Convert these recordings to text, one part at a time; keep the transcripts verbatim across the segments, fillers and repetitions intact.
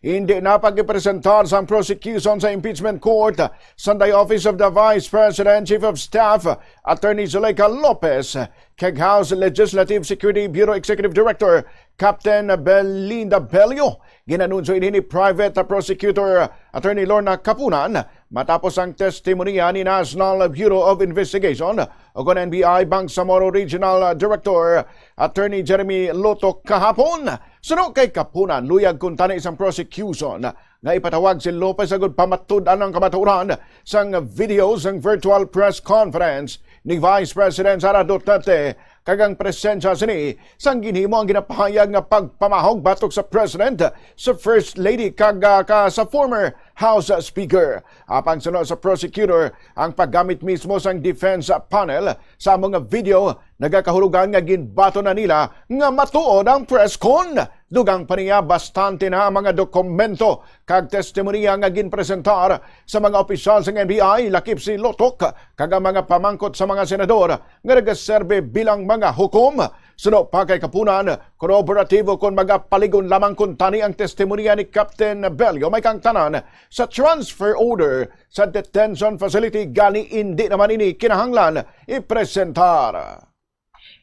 Hindi na pagipresentar sang prosecution sa impeachment court sang the Office of the Vice President Chief of Staff, Attorney Zuleika Lopez, kag House Legislative Security Bureau Executive Director Captain Belinda Bello. Ginanunsyo ini ni Private Prosecutor Attorney Lorna Kapunan matapos ang testimonya ni National Bureau of Investigation o kon N B I Bangsamoro Regional Director Attorney Jeremy Loto kahapon. Suno kay Kapunan, luyag kuntani sang prosecution nga ipatawag si Lopez agud pamatud-an ang kamatuoran sang video sang virtual press conference ni Vice President Sara Duterte kag ang presensya sini sang ginhimo ang ginapahayag nga pagpamahog batok sa President, sa First Lady kag, ah, ka sa former House Speaker. Apang suno sa prosecutor, ang paggamit mismo sang defense panel sa amo nga video nagakahulugan nga ginbaton na nila nga matuod ang press con. Dugang pa niya, bastante na ang mga dokumento kag testimonya nga ginpresentar sa mga opisyal sang N B I, lakip si Lotok, kag ang mga pamangkot sa mga senador nga nagaserbi bilang mga hukom. Suno pa kay Kapunan, koroboratibo kon magapaligon lamang kuntani ang testimonya ni Captain Bello, may kangtanan sa transfer order sa detention facility, gani indi naman ini kinahanglan ipresentar.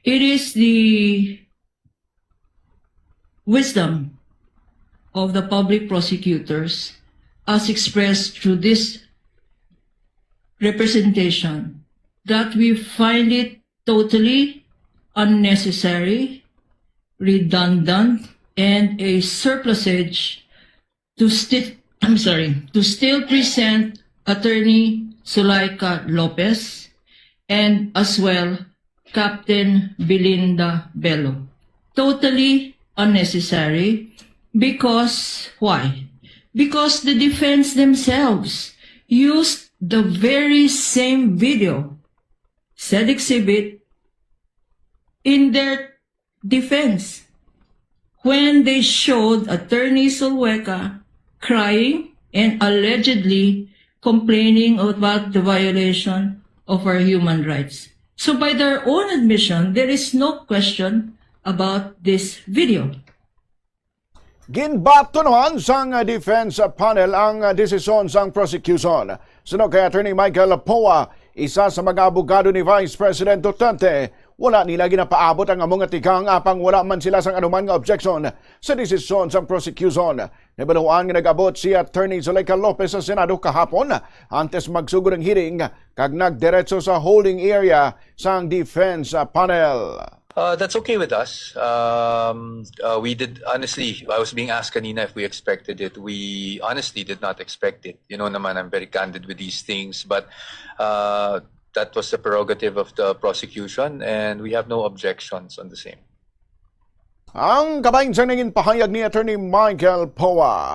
It is the wisdom of the public prosecutors, as expressed through this representation, that we find it totally unnecessary, redundant, and a surplusage to still, I'm sorry, to still present Attorney Zuleika Lopez and as well Captain Belinda Bello. Totally unnecessary because, why? Because the defense themselves used the very same video, said exhibit, in their defense when they showed Attorney Zulueca crying and allegedly complaining about the violation of our human rights. So by their own admission, there is no question about this video. Ginbaton naman sang defense panel ang desisyon sang prosecution. Suno kay Attorney Michael Poa, isa sa mga abogado ni Vice President Duterte, wala nila ginapaabot ang amo nga tikang apang wala man sila sang anuman nga objection sa desisyon sang prosecution. Nabaluan nga nag-abot si Attorney Zuleika Lopez sa Senado kahapon antes magsugod ang hearing kag nagdiretso sa holding area sang defense panel. Uh, that's okay with us. Um, uh, we did, honestly, I was being asked kanina if we expected it. We honestly did not expect it. You know naman, I'm very candid with these things, but uh, that was the prerogative of the prosecution and we have no objections on the same. Ang kabahin sang nangin pahayag ni Attorney Michael Poa.